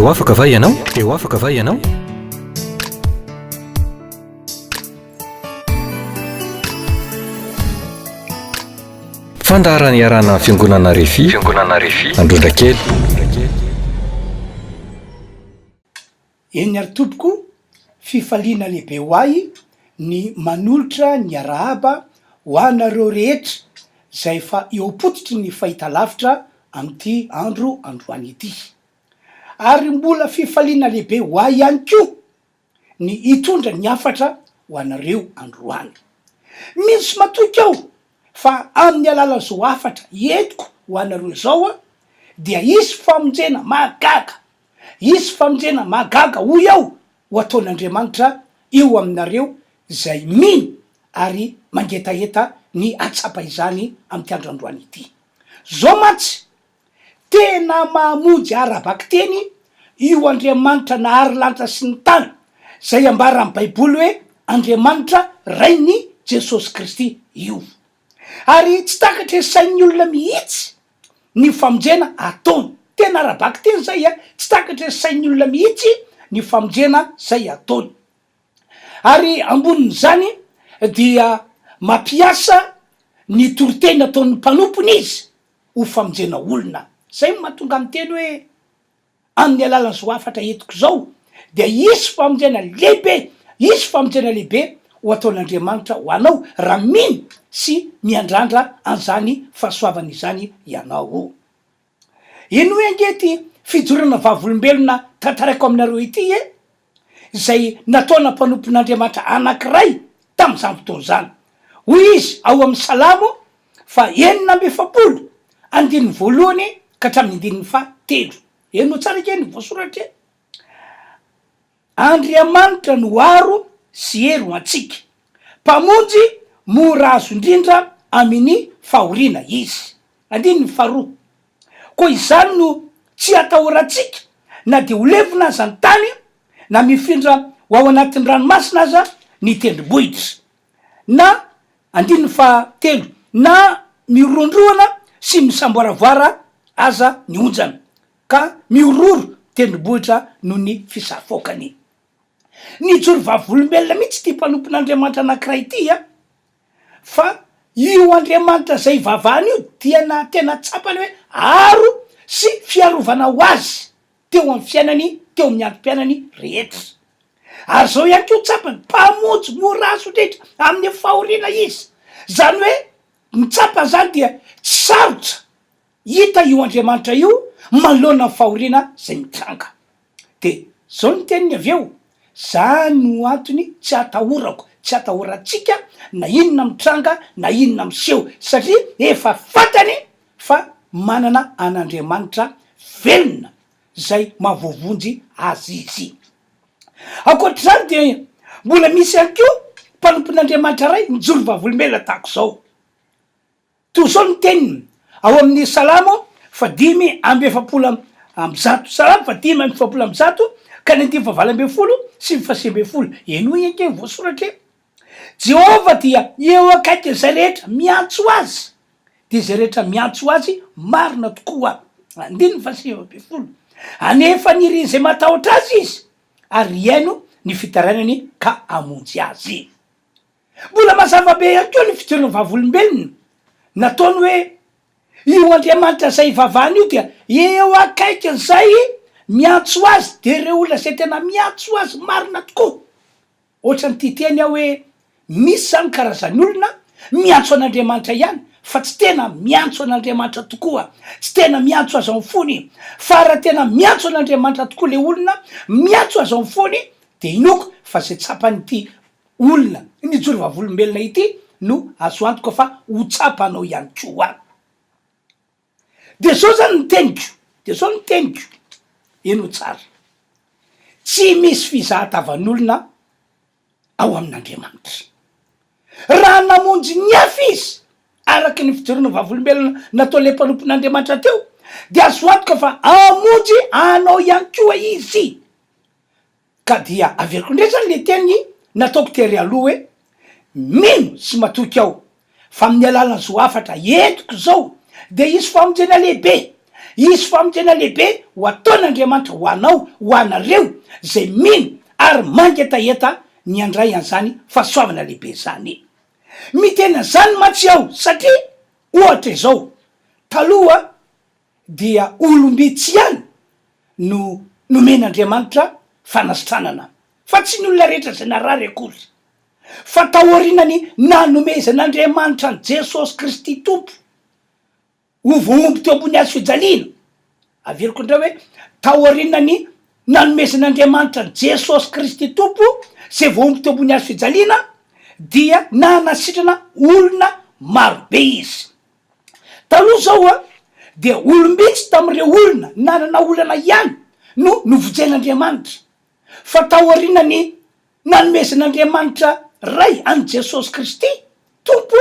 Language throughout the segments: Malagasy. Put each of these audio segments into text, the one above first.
Dia ho afaka va ianao? Dia ho afaka va ianao? Fandaharana iarahana amin'ny Fiangonana Refi, Fiangonana Refi, Androndrakely. Eny ary tompoko, fifaliana lehibe ho ahy ny manolotra ny arahaba ho anareo rehetra izay efa eo am-pototry ny fahitalavitra amin'ity andro androany ity. Ary mbola fifaliana lehibe ho ahy ihany koa ny hitondra ny hafatra ho anareo androany. Mino sy matoky aho fa amin'ny alalan'izao hafatra entiko ho anareo izao dia hisy famonjena mahagaga, hisy famonjena mahagaga hoy aho ho ataon'Andriamanitra eo aminareo izay mino ary mangetaheta ny hahatsapa izany amin'ity andro androany ity. Izao mantsy Tena mahamonjy ara-bakiteny io Andriamanitra nahary lanitra sy ny tany, izay ambaran'ny Baiboly hoe Andriamanitra Rain'i Jesosy Kristy io. Ary tsy takatry ny sain'ny olona mihitsy ny famonjena ataony. Tena ara-bakiteny izay a! Tsy takatry ny sain'ny olona mihitsy ny famonjena izay ataony. Ary ambonin'izany dia mampiasa ny toriteny ataon'ny mpanompony izy ho famonjena olona. Izay no mahatonga miteny hoe amin'ny alalan'izao hafatra entiko izao dia hisy famonjena lehibe, hisy famonjena lehibe ho ataon'Andriamanitra ho anao raha mino sy miandrandra an'izany fahasoavana izany ianao. Henoy ange ity fijoroana vavolombelona tantaraiko aminareo ity e! Izay nataona mpanompon'Andriamanitra anankiray tamin'izany fotoana izany. Hoy izy ao amin'ny Salamo faha 46, andininy voalohany ka hatramin'ny andininy faha telo. Henoy tsara ange ny voasoratra e! Andriamanitra no aro sy hery ho antsika. Mpamonjy mora azo indrindra amin' ny fahoriana Izy. Andininy faharoa. Koa izany no tsy atahorantsika na dia ho levona aza ny tany, na mifindra ho ao anatin'ny ranomasina aza ny tendrombohitra. Na, andininy fahatelo, na miroandroana sy misamboaravoara aza ny onjany, ka mihorohoro tendrombohitra noho ny fisafoakany. Nijoro vavolombelona mihitsy ity mpanompon'Andriamanitra anankiray ity a! Fa io Andriamanitra izay ivavahany io dia na tena tsapany hoe aro sy fiarovana ho azy teo amin'ny fiainany, teo amin'ny androm-piainany rehetra. Ary izao ihany koa tsapany, Mpamonjy mora azo indrindra amin'ny fahoriana Izy. Izany hoe ny tsapany izany dia tsy sarotra hita io Andriamanitra io manoloana ny fahoriana izay mitranga. Dia izao ny teniny avy eo, Zany no antony tsy atahorako, tsy atahorantsika na inona mitranga na inona miseho, satria efa fantany fa manana an'Andriamanitra velona izay mahavoavonjy azy izy. Ankoatr'izany dia mbola misy ihany koa mpanompon'Andriamanitra iray nijoro vavolombelona tahaka izao. Toy izao ny teniny ao amin' ny Salamo fahadimy amby efapolo amby zato, Salamo fahadimy amby efapolo amby zato ka ny andininy fahavalo ambin'ny folo sy ny fahasivy ambin'ny folo. Henoy ange ny voasoratra e! Jehovah dia eo akaikin'izay rehetra miantso azy, dia izay rehetra miantso azy marina tokoa. Andininy fahasivy ambin'ny folo. Anefa nirin'izay matahotra azy izy, ary hihaino ny fitarainany ka hamonjy azy. Mbola mazava be ihany koa ny fijoroan'ny vavolombelona nataony hoe io Andriamanitra izay ivavahana io dia eo akaikin'izay miantso azy, dia ireo olona izay tena miantso azy marina tokoa. Ohatran'ny tia teny aho hoe misy izany karazan'olona miantso an'Andriamanitra ihany fa tsy tena miantso an'Andriamanitra tokoa, tsy tena miantso azy amin'ny fony, fa raha tena miantso an'Andriamanitra tokoa ilay olona, miantso azy amin'ny fony, dia inoako fa izay tsapan'ity olona nijoro vavolombelona ity no azo antoka fa ho tsapanao ihany koa. Dia zao zany ny teniko, dia zao ny teniko, henoy tsara, tsy misy fizahatavan'olona ao amin'Andriamanitra. Raha namonjy ny hafa Izy, araka ny fijoroana vavolombelona nataon'ilay mpanompon'Andriamanitra teo, dia azo antoka fa hamonjy anao ihany koa Izy. Ka dia averiko indray zany le teny nataoko tery aloha hoe mino sy matoky aho fa amin'ny alalan'izao hafatra entiko izao dia hisy famonjena lehibe, Hisy famonjena lehibe ho ataon'Andriamanitra ho anao, ho anareo izay mino ary mangetaheta ny handray an'izany fahasoavana lehibe izany. Miteny an'izany mantsy aho satria ohatra izao, taloha dia olom-bitsy ihany no nomen'Andriamanitra fanasitranana, fa tsy ny olona rehetra izay narary akory. Fa taorian'ny nanomezan'Andriamanitra an'i Jesosy Kristy Tompo ho voahombo teo ambony hazo fijaliana, averiko indray hoe, taorian'ny nanomezan'Andriamanitra an'i Jesosy Kristy Tompo izay voahombo teo ambony hazo fijaliana, dia nanasitrana olona marobe Izy. Taloha izao a, dia olom-bitsy tamin'ireo olona nanana olana ihany no novonjen'Andriamanitra. Fa taorian'ny nanomezan'Andriamanitra Ray an'i Jesosy Kristy Tompo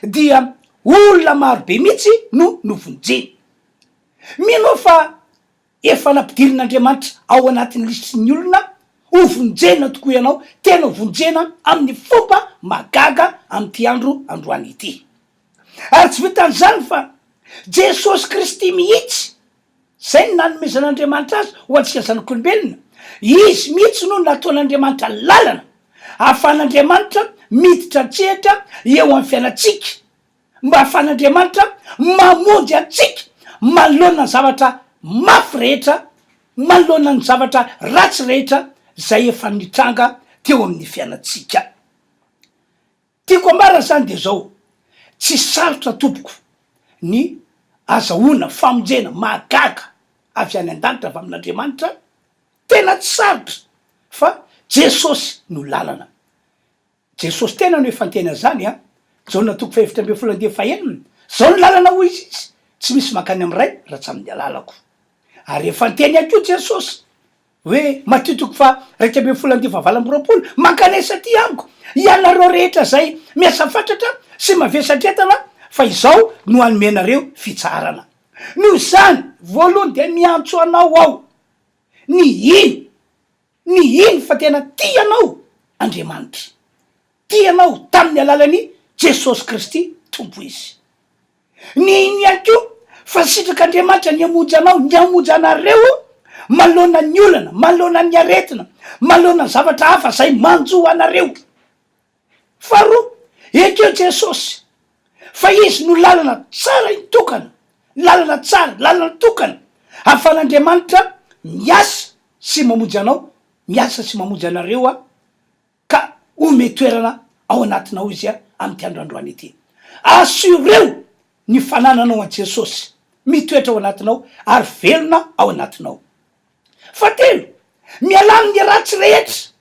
dia olona marobe mihitsy no novonjeny. Mino aho fa Efa nampidirin'Andriamanitra ao anatin'ny lisitry ny olona ho vonjena tokoa ianao, tena ho vonjena amin'ny fomba mahagaga amin'ity andro androany ity. Ary tsy vitan'izany fa Jesosy Kristy mihitsy, izay no nanomezan'Andriamanitra azy ho antsika zanak'olombelona, Izy mihitsy no nataon'Andriamanitra lalana ahafahan'Andriamanitra miditra an-tsehatra eo amin'ny fiainantsika. mba hahafahan'Andriamanitra mamonjy antsika manoloana ny zavatra mafy rehetra, manoloana ny zavatra ratsy rehetra izay efa nitranga teo amin'ny fiainantsika. Tiako ambara izany dia izao, tsy sarotra tompoko ny azahoana famonjena mahagaga avy any an-danitra avy amin'Andriamanitra, tena tsy sarotra fa Jesosy no lalana. Jesosy tena no efa niteny an'izany an! Jaona toko faha-14 andiany fahenina, Izao no lalana hoy Izy, tsy misy mankany amin'ny Ray raha tsy amin'ny alalako. Ary efa niteny ihany koa Jesosy hoe, Matio toko faha-11 andiany faha-28, Mankanesa aty amiko, ianareo rehetra izay miasa fatratra sy mavesatra entana, fa Izaho no hanome anareo fitsaharana. Noho izany, voalohany dia miantso anao Aho, ny hino. Ny hino fa tena tia anao Andriamanitra. Tia anao tamin'ny alalan'i Jesosy Kristy Tompo Izy. Ny hino ihany koa fa sitrak'Andriamanitra ny hamonjy anao, ny hamonjy anareo manoloana ny olana, manoloana ny aretina, manoloana ny zavatra hafa izay manjo anareo. Faharoa, ekeo Jesosy fa Izy no lalana tsara tokana, lalana tsara, lalana tokana ahafahan'Andriamanitra miasa sy mamonjy anao, miasa sy mamonjy anareo aho, ka ome toerana ao anatinao Izy amin'ity andro androany ity. Assureo ny fanananao an'i Jesosy mitoetra ao anatinao ary velona ao anatinao. Fahatelo, mialà amin'ny ratsy rehetra.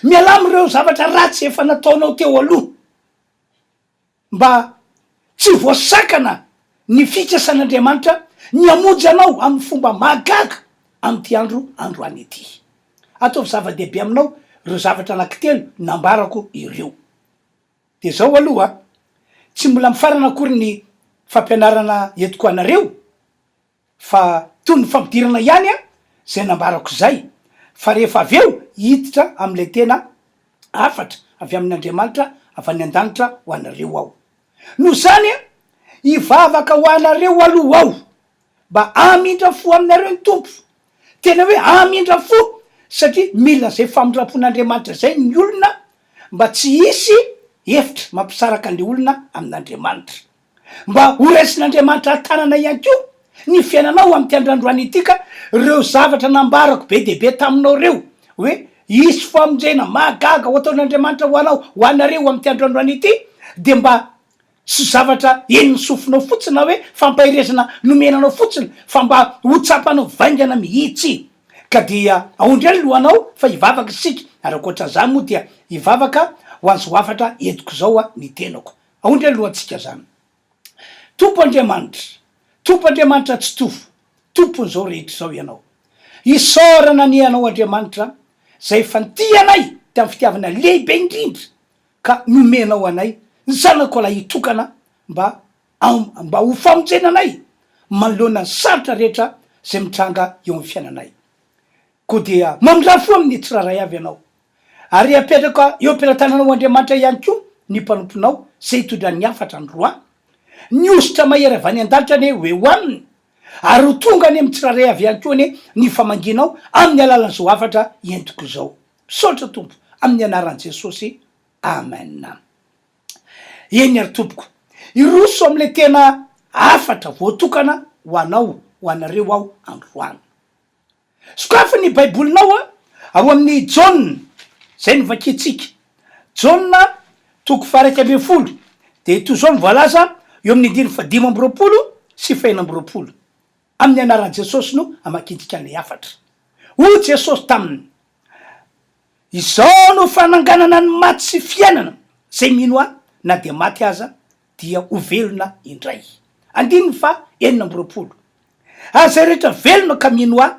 Mialà amin'ireo zavatra ratsy efa nataonao teo aloha mba tsy ho voasakana ny fikasan'Andriamanitra ny hamonjy anao amin'ny fomba mahagaga amin'ity andro androany ity. Ataovy zava-dehibe aminao ireo zavatra anankitelo nambarako ireo. Dia izao aloha, tsy mbola mifarana akory ny fampianarana entiko anareo, Fa toy ny fampidirana ihany an, izay nambarako izay, fa rehefa avy eo hiditra amin'ilay tena hafatra avy amin' Andriamanitra avy any an-danitra ho anareo aho. Noho izany an, hivavaka ho anareo aloha aho, mba hamindra fo aminareo ny Tompo. Tena hoe hamindra fo, satria mila izay famindram-pon'Andriamanitra izay ny olona mba tsy hisy efitra mampisaraka an'ilay olona amin'Andriamanitra. Mba ho raisin'Andriamanitra an-tanana ihany koa ny fiainanao amin'ity andro androany ity ka ireo zavatra nambarako be dia be taminao ireo hoe hisy famonjena mahagaga ho ataon'Andriamanitra ho anao, ho anareo amin'ity andro androany ity dia mba tsy zavatra henon'ny sofinao fotsiny na hoe fampaherezana nomena anao fotsiny fa mba ho tsapanao vaingana mihitsy ka dia aondreo ny lohanao fa hivavaka isika ary ankoatran'izany moa dia hivavaka ho an'izao hafatra entiko izao ny tenako. Aondry alohantsika zany. Tompo Andriamanitra, Tompo Andriamanitra Tsitoha, Tompon'izao rehetra izao Ianao. Isaorana anie Ianao Andriamanitra izay efa nitia anay tamin'ny fitiavana lehibe indrindra ka nomenao anay ny Zanakao Lahitokana mba mba ho famonjena anay manoloana ny sarotra rehetra izay mitranga eo amin'ny fiainanay. Koa dia mamindrà fo amin'ny tsirairay avy Ianao. Ary apetraka eo am-pelatananao Andriamanitra ihany koa ny mpanomponao izay hitondra ny hafatra androany. Ny hosotra mahery avy any an-danitra anie ho eo aminy. Ary ho tonga any amin'ny tsirairay avy ihany koa anie ny famangianao amin'ny alalan'izao hafatra entiko izao. Misaotra Tompo, amin'ny anaran'i Jesosy, Amen. Eny ary tompoko, hiroso amin'ilay tena hafatra voatokana ho anao, ho anareo aho androany. Sokafy ny Baibolinao ao amin'ny Jaona, izay novakintsika. Jaona toko faha-11, dia toy izao no voalaza eo amin'ny andininy fahadimy amby roapolo sy fahenina amby roapolo. Amin'ny anaran'i Jesosy no amakintsika an'ilay hafatra. Hoy Jesosy taminy, Izao no fananganana ny maty sy fiainana, izay mino Ahy, na dia maty aza, dia ho velona indray. Andininy faha 26. Ary izay rehetra velona ka mino Ahy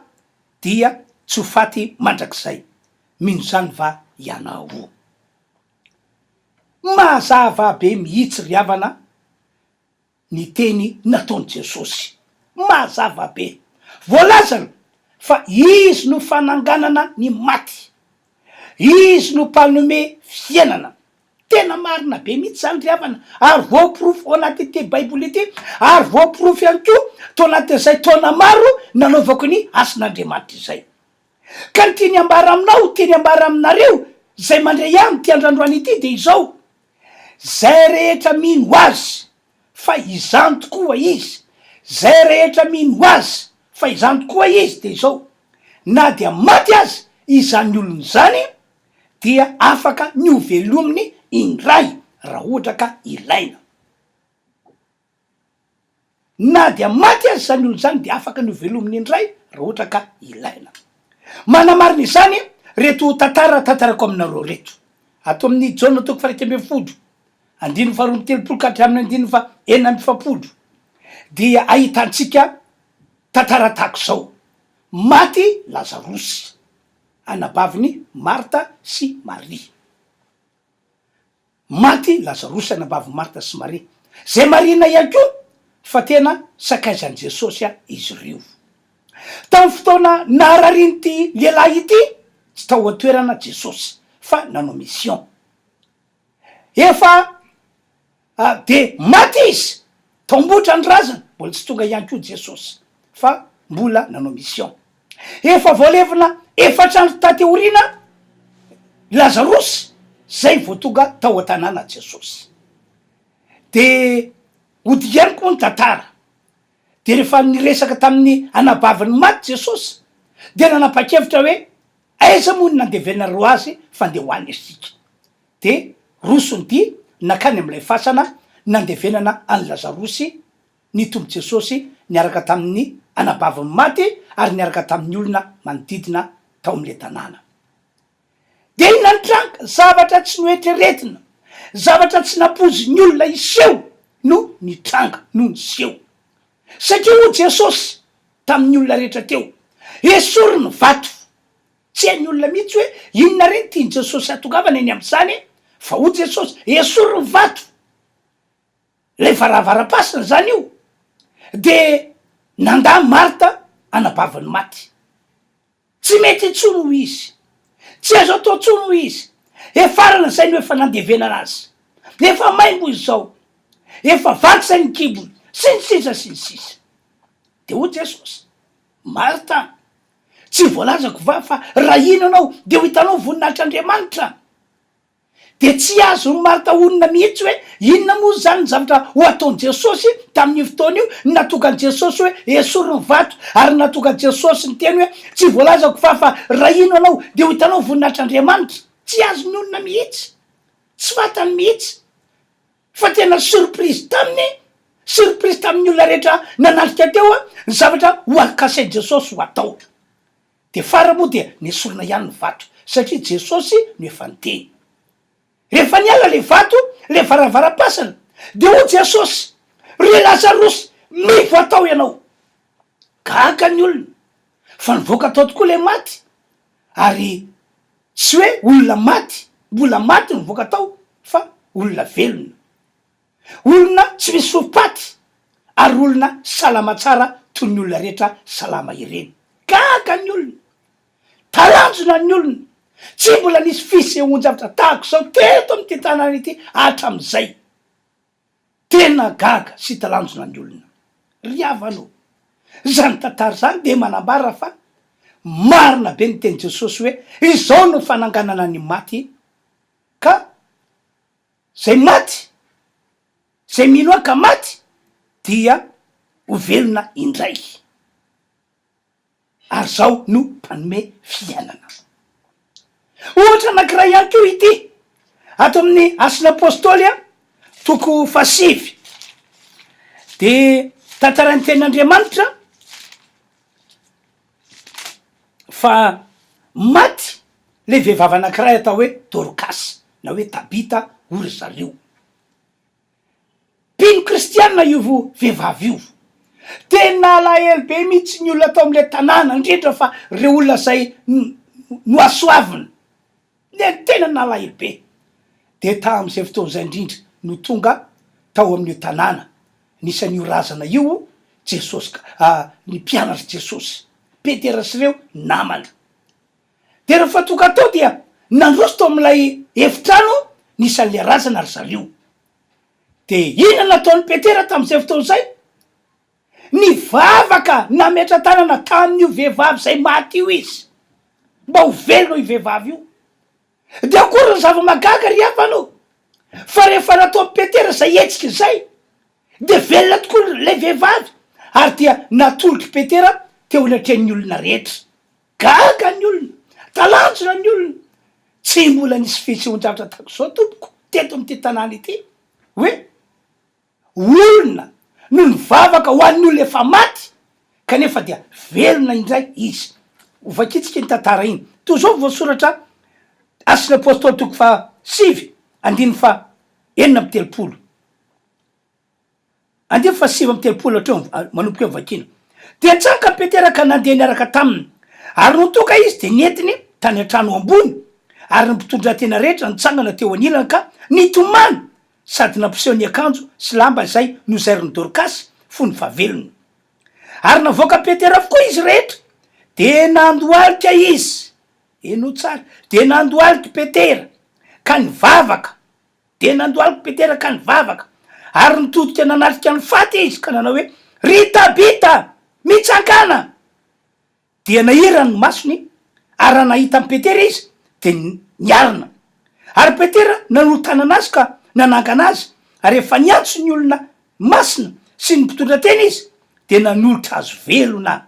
dia tsy ho faty mandrakizay. Mino izany va ianao? Mazava be mihitsy ry havana ny teny nataon'i Jesosy. Mazava be. Voalazany fa Izy no fananganana ny maty. Izy no mpanome fiainana. Tena marina be mihitsy izany ry havana, ary voaporofo ao anatin'ity Baiboly ity, ary voaporofo ihany koa tao anatin'izay taona maro nanaovako ny asan'Andriamanitra izay. Ka ny tiany ambara aminao, tiany ambara aminareo izay mandre ahy amin'ity androandroany ity dia izao, Izay rehetra mino Azy fa izany tokoa Izy, izay rehetra mino Azy fa izany tokoa Izy dia izao, na dia maty aza izany olona izany dia afaka ny ho velominy indray raha ohatra ka ilaina. Na dia maty aza izany olona izany dia afaka ny ho velominy indray raha ohatra ka ilaina. Manamarina izany reto tantara tantaraiko aminareo reto. Ato amin'ny Jaona toko faha-11, andininy faha-32 ka hatramin'ny andininy faha-46 dia ahitantsika tantara tahaka izao, Maty Lazarosy, anabavin'i Marta sy Maria. Maty Lazarosy anabavin'i Marta sy Maria, izay marihina ihany koa fa tena sakaizan'i Jesosy izy ireo. Tamin'ny fotoana nahararian'ity lehilahy ity, tsy tao an-toerana Jesosy fa nanao mission. Efa dia maty izy, tao-mbotra ny razana, mbola tsy tonga ihany koa Jesosy fa mbola nanao mission. Efa voalevina efatra andro taty aoriana Lazarosy zay vao tonga tao an-tanàna Jesosy. De hody ihany koa ny tantara. De rehefa niresaka tamin'ny anabaviny maty Jesosy de nanapa-kevitra hoe aiza moa ny nandevenareo azy fa ndeha ho any isika. De roso ny dia nankany amin'ilay fasana nandevenana an'i Lazarosy ny Tompo Jesosy niaraka tamin'ny anabaviny maty ary niaraka tamin'ny olona manodidina tao amin'ilay tanàna. Dia inona ny tranga? Zavatra tsy noeritreretina, zavatra tsy nampoizin'ny olona hiseho no nitranga, no niseho. Satria hoy Jesosy tamin'ny olona rehetra teo, Esory ny vato. Tsy hain'ny olona mihitsy hoe inona re no tian'i Jesosy hatongavana eny amin'izany, fa hoy Jesosy, Esory ny vato. Ilay varavaram-pasina izany io, dia nandà Marta anabavin'ny maty. Tsy mety intsony hoy izy. Tsy azo atao intsony hoy izy. Efarana izay no efa nandevenana azy. Efa maimbo izy izao. Efa vaky izay ny kibony. Sy ny sisa sy ny sisa. Dia hoy Jesosy, Marta, tsy voalazako va fa raha hino ianao dia ho hitanao voninahitr'Andriamanitra? Dia tsy azon'i Marta honina mihitsy hoe inona moa izany ny zavatra ho ataon'i Jesosy tamin'io fotoana io, ny nahatonga an'i Jesosy hoe esory ny vato, ary ny nahatonga an'i Jesosy niteny hoe tsy voalazako fa fa raha hino ianao dia ho hitanao voninahitr'Andriamanitra. Tsy azony honina mihitsy. Tsy fantany mihitsy. Fa tena surprise taminy, surprise tamin'ny olona rehetra nanatrika teo ny zavatra ho kasain'i Jesosy ho atao. Dia farany moa dia nesorina ihany ny vato satria Jesosy no efa niteny. Rehefa niala ilay vato, ilay varavaram-pasana, dia hoy Jesosy, Ry Lazarosy, mivoa tao ianao! Gaga ny olona, fa nivoaka tao tokoa ilay maty, ary tsy hoe olona maty, mbola maty no nivoaka tao, fa olona velona. Olona tsy misy fofom-paty ary olona salama tsara toy ny olona rehetra salama ireny. Gaga ny olona. Talanjona ny olona. Tsy mbola nisy fisehoan-javatra tahaka izao teto amin'ity tanàna ity hatramin'izay. Tena gaga sy talanjona ny olona. Ry havana ô! Izany tantara izany dia manambara fa marina be ny tenin'i Jesosy hoe izao no fananganana ny maty ka izay maty, izay mino ahy ka maty dia ho velona indray. Ary izao no mpanome fiainana. Ohatra anankiray ihany koa ity, ato amin'ny Asan'ny Apostoly toko fahasivy, dia tantarain'ny Tenin'Andriamanitra fa maty ilay vehivavy anankiray atao hoe Dorkasy na hoe Tabita hoy ry zareo. Mpino kristiana io vehivavy io. Tena alahelo be mihitsy ny olona tao amin'ilay tanàna, indrindra fa ireo olona izay nohasoavina. Dia tena nalahelo be. Dia tamin'izay fotoana izay indrindra no tonga tao amin'io tanàna nisy an'io razana io Jesosy, ny mpianatr'i Jesosy, Petera sy ireo namany. Dia rehefa tonga tao dia nandroso tao amin'ilay efitrano nisy an'ilay razana ry zareo. Dia inona no nataon'i Petera tamin'izay fotoana izay? Nivavaka nametra-tanana tamin'io vehivavy izay maty io izy, mba ho velona io vehivavy io. Dia akory ny zava-mahagaga ry havana ô, fa rehefa nataon'i Petera izay hetsika izay, dia velona tokoa ilay vehivavy, ary dia natolotr'i Petera teo anatrehan'ny olona rehetra. Gaga ny olona, talanjona ny olona, tsy mbola nisy fisehoan-javatra tahaka izao tompoko teto amin'ity tanàna ity, hoe olona no nivavaka ho an'ny olona efa maty kanefa dia velona indray izy. Ho vakintsika iny tantara iny. Toy izao voasoratra Asan'ny Apostoly toko faha sivy andininy faha 36. Andininy faha 39 hatreo manomboka eo vakiana. Dia nitsangana Petera ka nandeha niaraka taminy. Ary nony tonga izy dia nentiny tany an-trano ambony, ary ny mpitondratena rehetra nitsangana teo anilany ka nitomany sady nampiseho ny akanjo sy lamba izay nozairin'i Dorkasy fony fahavelony. Ary navoakan'i Petera avokoa izy rehetra, dia nandohalika izy, henoy tsara, dia nandohalik'i Petera ka nivavaka. Dia nandohalika Petera ka nivavaka, ary nitodika nanatrika ny faty izy ka nanao hoe, Ry Tabita, mitsangàna! Dia nahirany ny masony, ary raha nahita an'i Petera izy, dia niarina. Ary Petera nanolo-tanana azy ka nanangana azy, ary rehefa niantso ny olona masina sy ny mpitondra tena izy, dia nanolotra azy velona.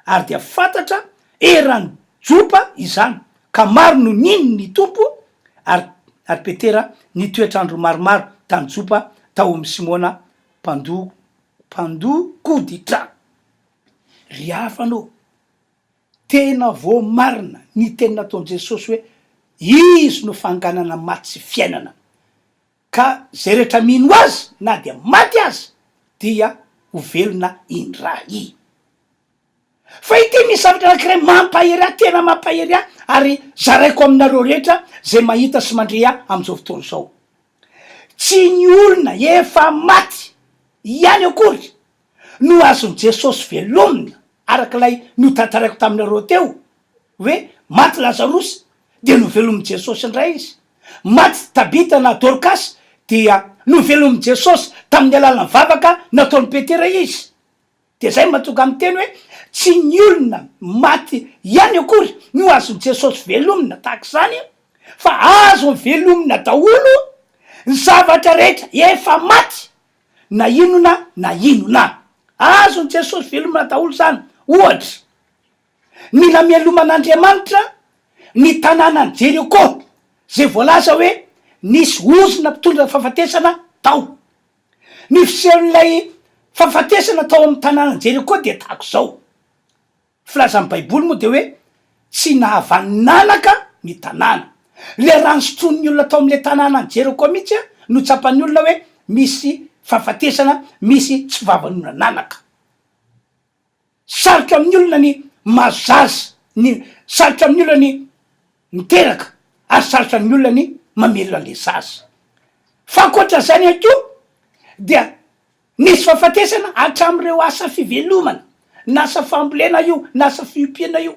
Ary dia fantatra eran'i Jopa izany, ka maro no nino ny Tompo, ary ary Petera nitoetra andro maromaro tany Jopa tao amin'i Simona mpando mpandokoditra. Ry havana ô, tena voamarina ny teny nataon'i Jesosy hoe Izy no fanganana maty sy fiainana, ka izay rehetra mino Azy na dia maty aza dia ho velona indray. Fa ity misy zavatra anankiray mampahery ahy, tena mampahery ahy, ary zaraiko aminareo rehetra izay mahita sy mandre ahy amin'izao fotoana izao. Tsy ny olona efa maty ihany akory no azon'i Jesosy velomina, araka ilay notantaraiko taminareo teo hoe maty Lazarosy dia novelomin'i Jesosy indray izy, maty Tabita na Dorkasy dia novelomin'i Jesosy tamin'ny alalan'ny vavaka nataon'i Petera izy. Dia izay no mahatonga ahy miteny hoe tsy ny olona maty ihany akory no azon'i Jesosy velomina tahaka izany fa azony velomina daholo ny zavatra rehetra efa maty na inona na inona. Azon'i Jesosy velomina daholo izany. Ohatra, ny nameloman'Andriamanitra ny tanànan'i Jeriko izay voalaza hoe nisy ozona mpitondra fahafatesana tao. Ny fisehon'ilay fahafatesana tao amin'ny tanànan'i Jeriko dia tahaka izao. Ny filazan'ny Baiboly moa dia hoe tsy nahavaninanaka ny tanàna. Ilay rano sotroin'ny olona tao amin'ilay tanànan'i Jeriko mihitsy no tsapan'ny olona hoe misy fahafatesana, misy tsy fahavanonan'anaka. Sarotra amin'ny olona ny mahazo zaza, ny sarotra amin'ny olona ny miteraka ary sarotra amin'ny olona ny mamelona an'ilay zaza. Fa ankoatra izany ihany koa dia nisy fahafatesana hatramin'ireo asa fivelomana, na asa fambolena io na asa fiompiana io.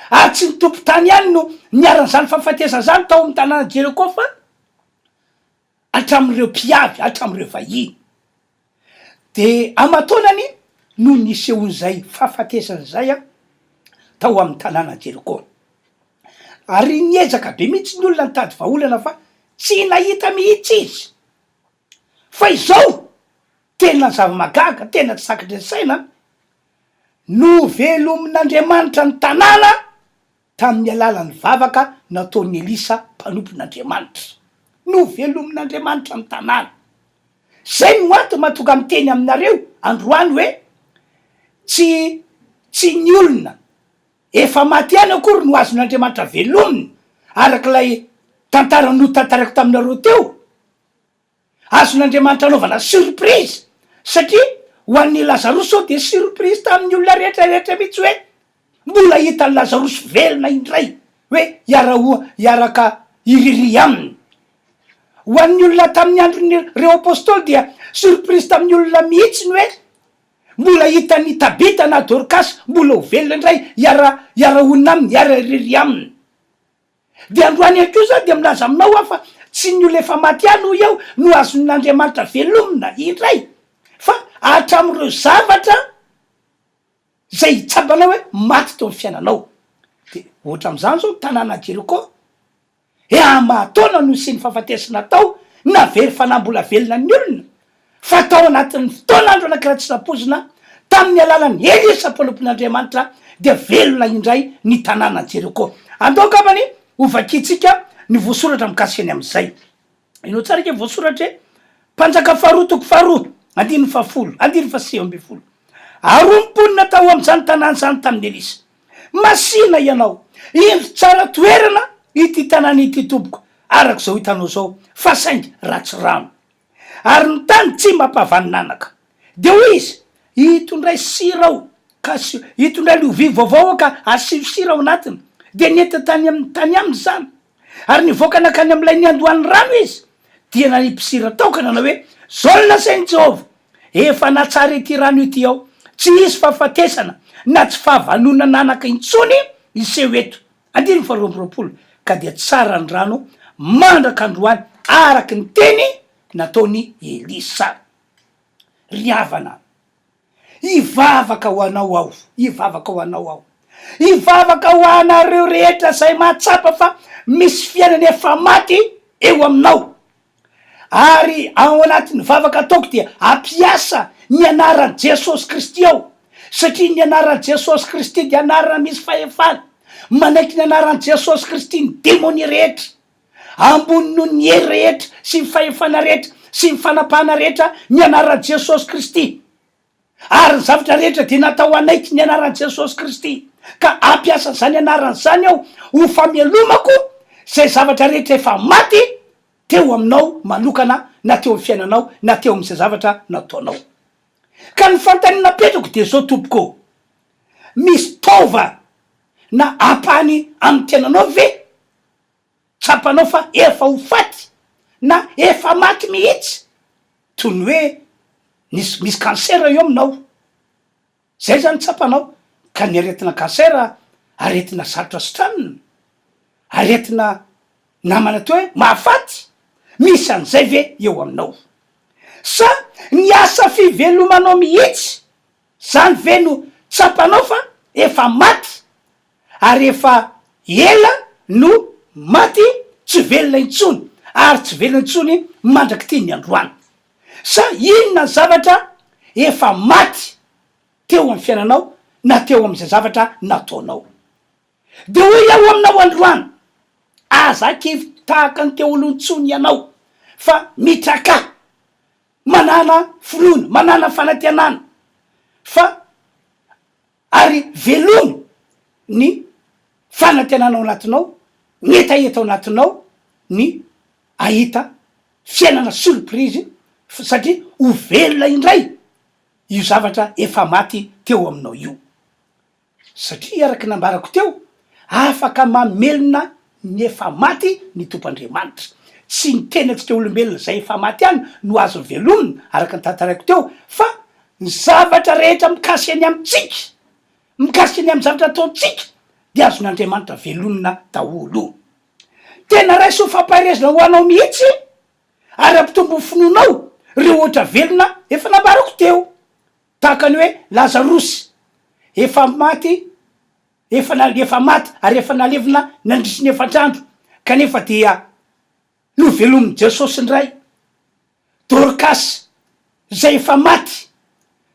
Ary tsy ny tompon-tany ihany no niharan'izany fahafatesana izany tao amin'ny tanànan'i Jeriko fa hatramin'ireo mpiavy, hatramin'ireo vahiny. Dia aman-taonany. no nisehoan'izay fahafatesana izay tao amin'ny tanàna Jeriko. Ary niezaka be mihitsy ny olona nitady vahaolana fa tsy nahita mihitsy izy. Fa izao, tena zava-mahagaga, tena tsy takatry ny saina, novelomin'Andriamanitra ny tanàna tamin'ny alalan'ny vavaka nataon'i Elisa mpanompon'Andriamanitra. Novelomin'Andriamanitra ny tanàna. Izay no antony mahatonga miteny aminareo androany hoe tsy tsy ny olona efa maty ihany akory no azon'Andriamanitra velomina, araka ilay tantara notantaraiko taminareo teo. Azon'Andriamanitra anaovana surprise satria ho an'i Lazarosy zao dia surprise tamin'ny olona rehetra rehetra mihitsy hoe mbola hitan'i Lazarosy velona indray hoe hiara-ho hiaraka hiririhy aminy. Ho an'ny olona tamin'ny andron'ireo apostoly dia surprise tamin'ny olona mihitsy ny hoe mbola hitan'i Tabita na Dorkasy mbola ho velona indray hiara hiara-honina aminy, hiara-hiririhy aminy. Dia androany ihany koa izany dia milaza aminao aho fa tsy ny olona efa maty ihany hoy aho no azon'Andriamanitra velomina indray fa hatramin'ireo zavatra izay tsapanao hoe maty teo amin'ny fiainanao. Dia ohatra amin'izany izao ny tanàna Jeriko, eh aman-taona no nisian'ny fahafatesana tao, na very fanahy mbola velona ny olona, Fa tao anatin'ny fotoan'andro anankiray tsy nampoizina, tamin'ny alalan'i Elisa mpanompon'Andriamanitra, dia velona indray ny tanànan'i Jeriko. Andao angambany hovakintsika ny voasoratra mikasika ny amin'izay. Henoy tsara ange voasoratra e! Mpanjaka faharoa toko faharoa, andininy fahafolo, andininy fahasivy ambin'ny folo. Ary hoy ny mponina tao amin'izany tanàna izany tamin'i Elisa, Masìna ianao, indro tsara toerana ity tanàna ity tompoko, araka izao hitanao izao, fa saingy ratsy rano. Ary ny tany tsy mampavanin'anaka. Dia hoy izy, Itondray sira aho, ka asio, itondray lovia vaovao aho ka asio sira ao anatiny. Dia nentiny tany aminy tany aminy izany. Ary nivoaka nankany amin'ilay niandohan'ny rano izy, dia nanipy sira tao ka nanao hoe, Izao no lazain'i Jehovah, Efa nahatsara ity rano ity aho, tsy hisy fahafatesana na tsy fahavanonan'anaka intsony hiseho eto. Andininy faharoa amby roapolo, Ka dia tsara ny rano mandraka androany araka ny teny nataon'i Elisa. Ry havana, hivavaka ho anao aho, hivavaka ho anao aho, hivavaka ho anareo rehetra izay mahatsapa fa misy fiainana efa maty eo aminao. Ary ao anatin'ny vavaka ataoko dia ampiasa ny anaran'i Jesosy Kristy aho, satria ny anaran'i Jesosy Kristy dia anarana misy fahefana. Manaiky ny anaran'i Jesosy Kristy ny demonia rehetra. Ambony noho ny hery rehetra sy ny fahefana rehetra sy ny fanapahana rehetra ny anaran'i Jesosy Kristy. Ary ny zavatra rehetra dia natao hanaiky ny anaran'i Jesosy Kristy, ka hampiasa izany anarana izany aho ho famelomako izay zavatra rehetra efa maty teo aminao manokana na teo amin'ny fiainanao na teo amin'izay zavatra nataonao. Ka ny fanontaniana apetrako dia izao tompoko ô, misy taova na ampahany amin'ny tenanao ve tsapanao fa efa ho faty na efa maty mihitsy toy ny hoe nisy misy cancer eo aminao, zay zany tsapanao, ka ny aretina cancer aretina sarotra sitranina, aretina namana toa hoe mahafaty, misy an'izay ve eo aminao? Sa ny asa fivelomanao mihitsy zany ve no tsapanao fa efa maty ary efa ela no maty tsy velona intsony ary tsy velona intsony mandrak'ity ny androany. Sa inona ny zavatra efa maty teo amin'ny fiainanao na teo amin'izay zavatra nataonao? Dia hoy aho aminao androany, aza kivy tahaka ny teo aloha intsony ianao fa mitrakà, manàna finoana, manàna fanantenana fa Ary velomy ny fanantenana ao anatinao, ny hetaheta ao anatinao ny ahita fiainana surprise satria ho velona indray io zavatra efa maty teo aminao io. Satria araka ny nambarako teo, afaka mamelona ny efa maty ny Tompo Andriamanitra. Tsy ny tenantsika olombelona izay efa maty ihany no azony velomina araka ny tantaraiko teo fa ny zavatra rehetra mikasika ny amintsika, mikasika ny amin'ny zavatra ataontsika dia azon'Andriamanitra velomina daholo. Tena raiso ho fampaherezana ho anao mihitsy ary ampitombo ny finoanao ireo ohatra velona efa nambarako teo. Tahaka ny hoe Lazarosy efa maty, efa na- efa maty ary efa nalevina nandritry ny efatra andro, kanefa dia novelomin'i Jesosy indray. Dorkasy izay efa maty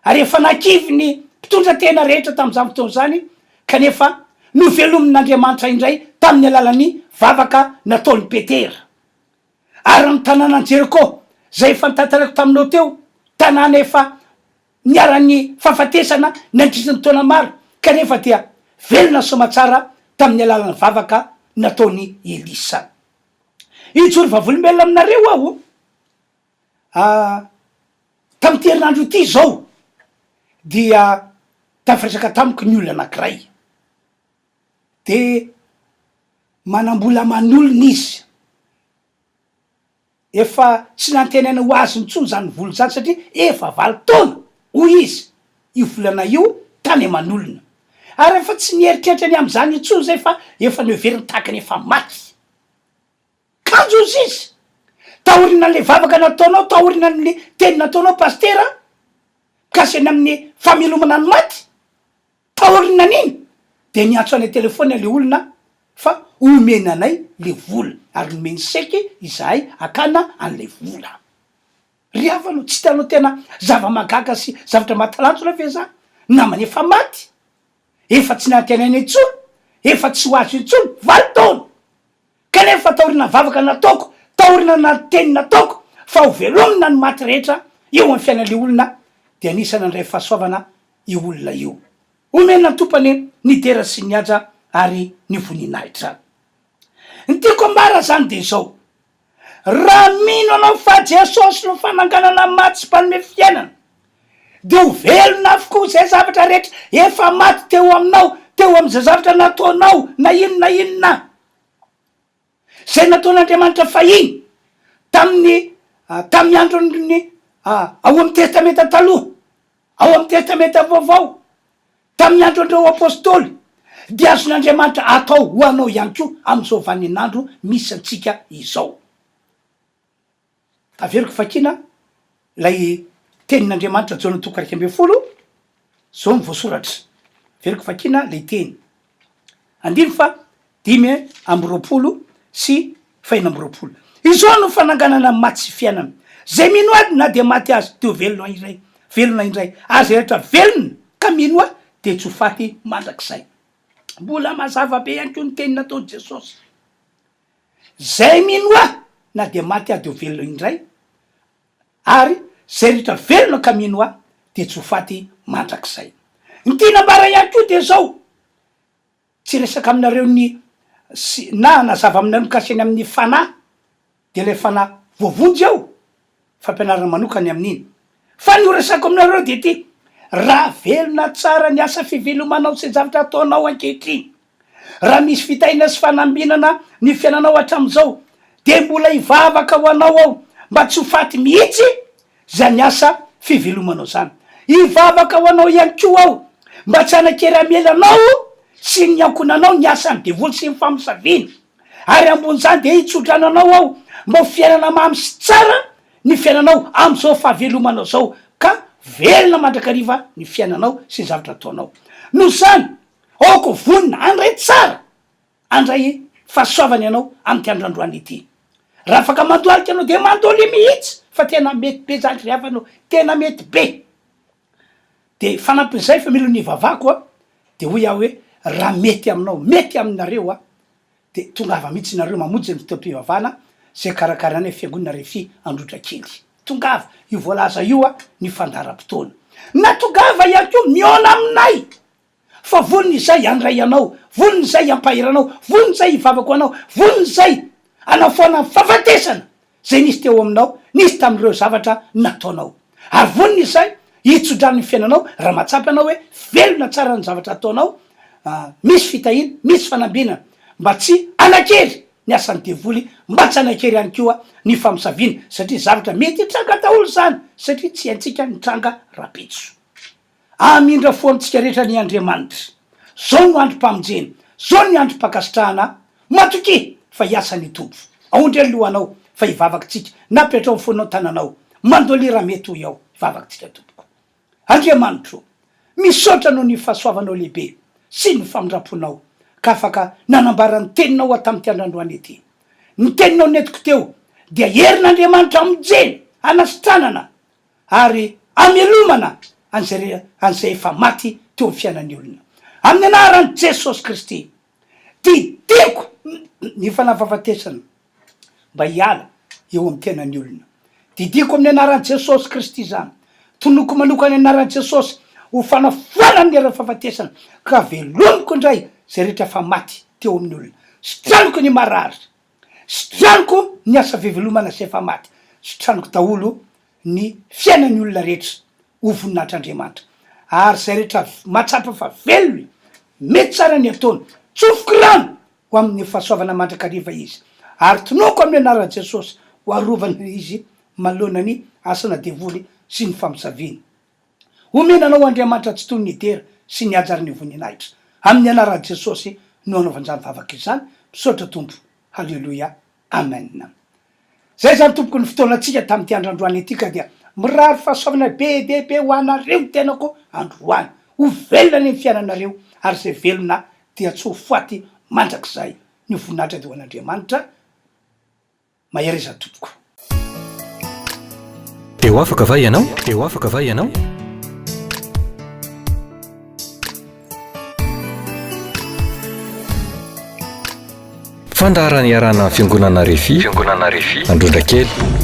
ary efa nakivy ny mpitondra tena rehetra tamin'izany fotoana izany, kanefa novelomin'Andriamanitra indray tamin'ny alalan'ny vavaka nataon'i Petera. Ary ny tanànan'i Jeriko, izay efa notantaraiko taminao teo, tanàna efa niharan'ny fahafatesana nandritry ny taona maro, kanefa dia velona soamatsara tamin'ny alalan'ny vavaka nataon'i Elisa. Hijoro vavolombelona aminareo aho, tamin'ity herinandro ity izao dia tafiresaka tamiko ny olona anankiray, de manam-bola aman'olona izy, efa tsy nantenaina ho azony intsony izany vola izany satria efa valo taona hoy izy io volana io tany aman'olona, ary efa tsy nieritreritra ny amin'izany intsony izay fa efa noheveriny tahaka ny efa maty. Kanjo hozy izy, taorianan'ilay vavaka nataonao, taorianan'ilay teny nataonao pasitera, mikasika ny amin'ny famelomana ny maty, taorianan'iny dia niantso anay telefaonina ilay olona fa omena anay le vola, ary nomeny seky izahay hakana an'ilay vola. Ry havana o, tsy hitanao tena zava-mahagaga sy zavatra mahatalanjona ve zany? Namana efa maty, efa tsy nantenaina intsony, efa tsy ho azo intsony, valo taona! Kanefa taoriana vavaka nataoko, taoriana teny nataoko fa ho velomina ny maty rehetra eo amin'ny fiainan'ilay olona dia anisan'ny nandray fahasoavana io olona io. Omena ny Tompo anie ny dera sy ny haja ary ny voninahitra. Ny tiako ambara izany dia izao, raha mino anao fa Jesosy no fananganana ny maty sy mpanome fiainana dia ho velona avokoa izay zavatra rehetra efa maty teo aminao, teo amin'izay zavatra nataonao na inona na inona. Izay nataon'Andriamanitra fahiny tamin'ny tamin'ny andron'ny ao amin'ny Testamenta Taloha, ao amin'ny Testamenta Vaovao, tamin'ny andron'ireo Apôstôly, dia azon'Andriamanitra atao ho anao ihany koa amin'izao vaninandro misy antsika izao. Averiko vakiana ilay tenin'Andriamanitra Jaona toko 11, zao no voasoratra. Averiko vakiana ilay teny. Andininy faha 25 sy faha 26. Izao no fananganana ny maty sy fiainana. Izay mino Ahy na dia maty aza dia ho velona indray, velona indray. Ary izay rehetra velona ka mino Ahy dia tsy ho faty mandrakizay. Mbola mazava be ihany koa ny teny nataon'i Jesosy. Zay mino ahy na dia maty aho dia ho velona indray, ary zay rehetra velona ka mino ahy dia tsy ho faty mandrakizay. Ny tiana ambara ihany koa dia zao, tsy hiresaka aminareo ny sy na hanazava aminareo mikasika ny amin'ny fanahy, dia ilay fanahy voavonjy aho, fampianarana manokana ny amin'iny. Fa ny ho resako aminareo dia ity, raha velona tsara ny asa fivelomanao sy ny zavatra ataonao ankehitriny, raha misy fitahiana sy fanambinana ny fiainanao hatramin'izao, dia mbola hivavaka ho anao aho mba tsy ho faty mihitsy izany asa fivelomanao izany. Hivavaka ho anao ihany koa aho mba tsy hanan-kery hamela anao sy ny ankohonanao ny asan'ny devoly sy ny famosaviana. Ary ambon'izany dia hitsodrano anao aho mba ho fiainana mamy sy tsara ny fiainanao amin'izao fahavelomanao izao ka velona mandrakariva ny fiainanao sy ny zavatra ataonao. Noho izany, aoka ho vonona handray tsara, handray fahasoavana ianao amin'ity andro androany ity. Raha afaka mandohalika ianao dia mandohalia mihitsy fa tena mety be izany ry havana ô, tena mety be. Dia fanampin'izay fa mila ny hivavahako an, dia hoy aho hoe raha mety aminao, mety aminareo an, dia tongava mihitsy nareo mamonjy ny fotoam-pivavahana izay karakarainay fiangonana Refi Androtrakely. Tongava, io voalaza io an, ny fandaharam-potoana. Na tongava ihany koa mihaona aminay fa vonona izay handray anao, vonona izay hampahery anao, vonona izay hivavaka ho anao, vonona izay hanafoana ny fahafatesana izay nisy teo aminao, nisy tamin'ireo zavatra nataonao. Ary vonona izay hitso-drano ny fiainanao raha mahatsapa ianao hoe velona tsara ny zavatra ataonao, misy fitahiana, misy fanambinana, mba tsy hanan-kery ny asan'ny devoly, mba tsy hanan-kery ihany koa ny famosaviana, satria zavatra mety hitranga daholo izany, satria tsy haintsika ny hitranga rahampitso. Hamindra fo amintsika rehetra anie Andriamanitra. Zao no androm-pamonjena, zao ny androm-pankasitrahana, matokia fa hiasa ny Tompo. Aondre ny lohanao fa hivavaka tsika, na apetraho ny fonao tananao, mandolia raha mety hoy aho, hivavaka tsika tompoko. Andriamanitro, misaotra noho ny fahasoavanao lehibe sy ny famindram-ponao ka afaka nanambara ny teninao aho tamin'ity andro androany ity. Ny teninao nentiko teo dia herin'Andriamanitra hamonjena, hanasitranana ary hamelomana an'izay an'izay efa maty teo amin'ny fiainan'ny olona. Amin'ny anaran'i Jesosy Kristy, didiako ny fanafahafatesana mba hiala eo amin'ny tenan'ny olona. Didiako amin'ny anaran'i Jesosy Kristy izany. Tonoko manokana ny anaran'i Jesosy ho fanafoanana ny herin'ny fahafatesana ka velomiko indray izay rehetra efa maty teo amin'ny olona. Sitraniko ny marary. Sitraniko ny asa fivelomana izay efa maty. Sitraniko daholo ny fiainan'ny olona rehetra ho voninahitr'Andriamanitra. Ary izay rehetra mahatsapa fa velona, mety tsara ny ataony, tsofiko rano ho amin'ny fahasoavana mandrakariva izy, ary tonoko amin'ny anaran'i Jesosy ho arovana izy manoloana ny asana devoly sy ny famosaviany. Omena anao Andriamanitra tsy toy ny dera sy ny haja ary ny voninahitra. Amin'ny anaran'i Jesosy no anaovana izany vavaka izany. Misaotra Tompo. Haleloia. Amen. Zay zany tompoko ny fotoanantsika tamin'ity andro androany ity ka dia mirary fahasoavana be dia be ho anareo ny tenako androany. Ho velona anie ny fiainanareo ary izay velona dia tsy ho faty mandrakizay. Ny voninahitra dia ho an'Andriamanitra. Mahereza tompoko. Dia ho afaka va ianao? Dia ho afaka va ianao? Fandaharana iarahana amin'ny Fiangonana Refi, Fiangonana Refi, Androndrakely.